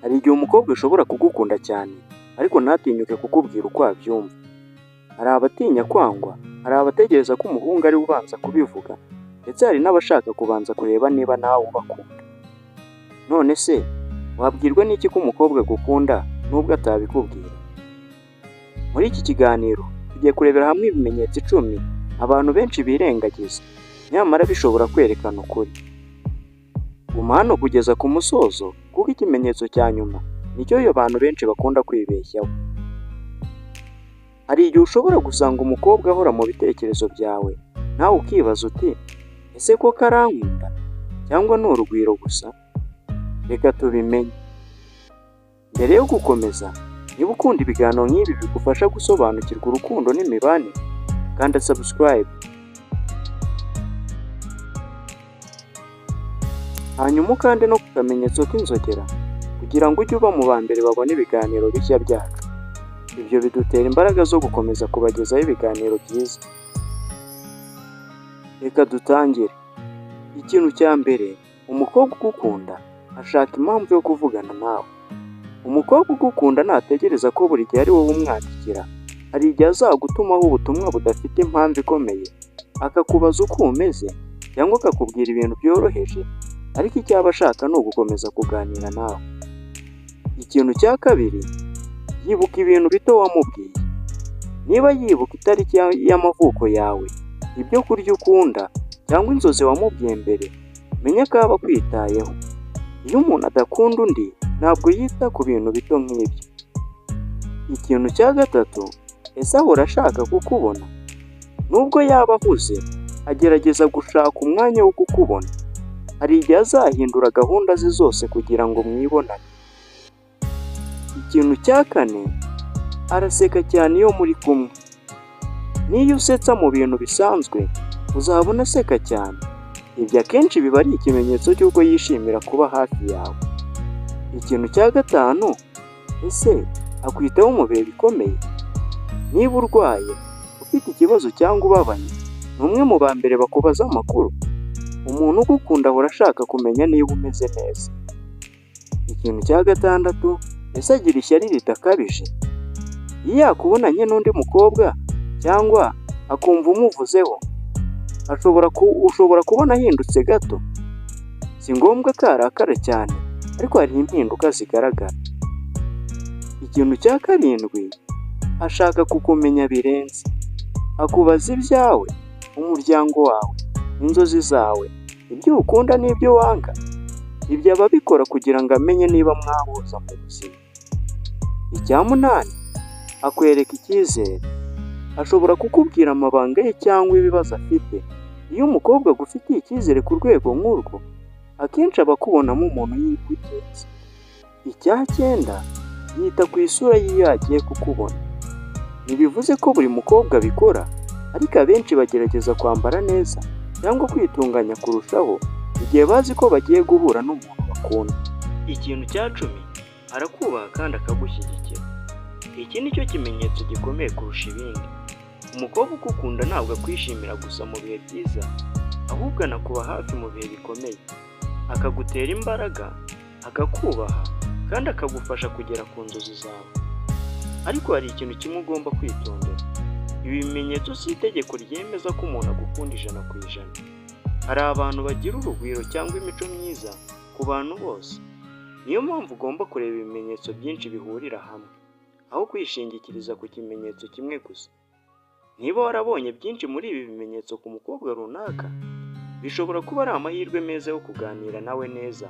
Hari igihe umukobwa ashobora kugukunda cyane ariko ntatinyuke kukubwira uko abyumva. Hari abatinya kwangwa, hari abategereza ko umuhungu ari we ubanza kubivuga, ndetse hari n'abashaka kubanza kureba niba nawe ubakunda. None se wabwirwa n'iki ko umukobwa agukunda nubwo atabikubwira? Muri iki kiganiro tugiye kurebera hamwe ibimenyetso 10 abantu benshi birengagiza, nyamara bishobora kwerekana ukuri. Guma hano kugeza ku musozo kuko ikimenyetso cya nyuma nicyo abantu benshi bakunda kwibeshyaho. Hari igihe ushobora gusanga umukobwa ahora mu bitekerezo byawe, nawe ukibaza uti ese koko arankunda cyangwa ni urugwiro gusa? Reka tubimenye. Mbere yo gukomeza, niba ukunda ibiganiro nk'ibi bigufasha gusobanukirwa urukundo n'imibanire, kanda subscribe. Hanyuma ukande no ku kamenyetso k'inzogera kugira ngo ujye uba mu ba mbere babona ibiganiro bishya byacu. Ibyo bidutera imbaraga zo gukomeza kubagezaho ibiganiro byiza. Reka dutangire. Ikintu cya mbere, umukobwa ugukunda ashaka impamvu yo kuvugana nawe. Umukobwa ugukunda ntategereza ko buri gihe ari wowe umwandikira. Hari igihe azagutumaho ubutumwa budafite impamvu ikomeye, akakubaza uko umeze cyangwa akakubwira ibintu byoroheje, ariko icyo aba ashaka ni ugukomeza kuganira nawe. Ikintu cya kabiri, yibuka ibintu bito wamubwiye. Niba yibuka itariki y'amavuko yawe, ibyo kurya ukunda cyangwa inzozi wamubwiye mbere, menya ko aba akwitayeho. Iyo umuntu adakunda undi, ntabwo yita ku bintu bito nk'ibyo. Ikintu cya gatatu, ese ahora ashaka kukubona? Nubwo yaba ahuze, agerageza gushaka umwanya wo kukubona. Hari igihe azahindura gahunda ze zose kugira ngo mwibonane. Ikintu cya kane, araseka cyane iyo muri kumwe. Niyo usetsa mu bintu bisanzwe, uzabona aseka cyane. Ibyo akenshi biba ari ikimenyetso cy'uko yishimira kuba hafi yawe. Ikintu cya gatanu, ese akwitaho mu bihe bikomeye? Niba urwaye, ufite ikibazo cyangwa ubabaye, ni umwe mu ba mbere bakubaza amakuru. Umuntu ugukunda ahora ashaka kumenya niba umeze neza. Ikintu cya gatandatu, ese agira ishyari ridakabije? Iyo yakubonanye n'undi mukobwa cyangwa akumva umuvuzeho, ushobora kubona ahindutse gato. Si ngombwa ko arakara cyane, ariko hari impinduka zigaragara. Ikintu cya karindwi, ashaka kukumenya birenze. Akubaza ibyawe, umuryango wawe, inzozi zawe, ibyo ukunda n'ibyo wanga. Ibyo aba abikora kugira ngo amenye niba mwahuza mu buzima. Icya munani, akwereka icyizere. Ashobora kukubwira amabanga ye cyangwa ibibazo afite. Iyo umukobwa agufitiye icyizere ku rwego nk'urwo, akenshi aba akubonamo umuntu w'ingenzi. Icya cyenda, yita ku isura ye iyo agiye kukubona. Ntibivuze ko buri mukobwa abikora, ariko abenshi bagerageza kwambara neza cyangwa kwitunganya kurushaho igihe bazi ko bagiye guhura n'umuntu bakunda. Ikintu cya 10, arakubaha kandi akagushyigikira. Iki ni cyo kimenyetso gikomeye kurusha ibindi. Umukobwa ugukunda ntabwo akwishimira gusa mu bihe byiza, ahubwo anakuba hafi mu bihe bikomeye. Akagutera imbaraga, akakubaha kandi akagufasha kugera ku nzozi zawe. Ariko hari ikintu kimwe ugomba kwitondera. Ibi bimenyetso si itegeko ryemeza ko umuntu agukunda 100%. Hari abantu bagira urugwiro cyangwa imico myiza ku bantu bose. Niyo mpamvu ugomba kureba ibimenyetso byinshi bihurira hamwe, aho kwishingikiriza ku kimenyetso kimwe gusa. Niba warabonye byinshi muri ibi bimenyetso ku mukobwa runaka, bishobora kuba ari amahirwe meza yo kuganira nawe neza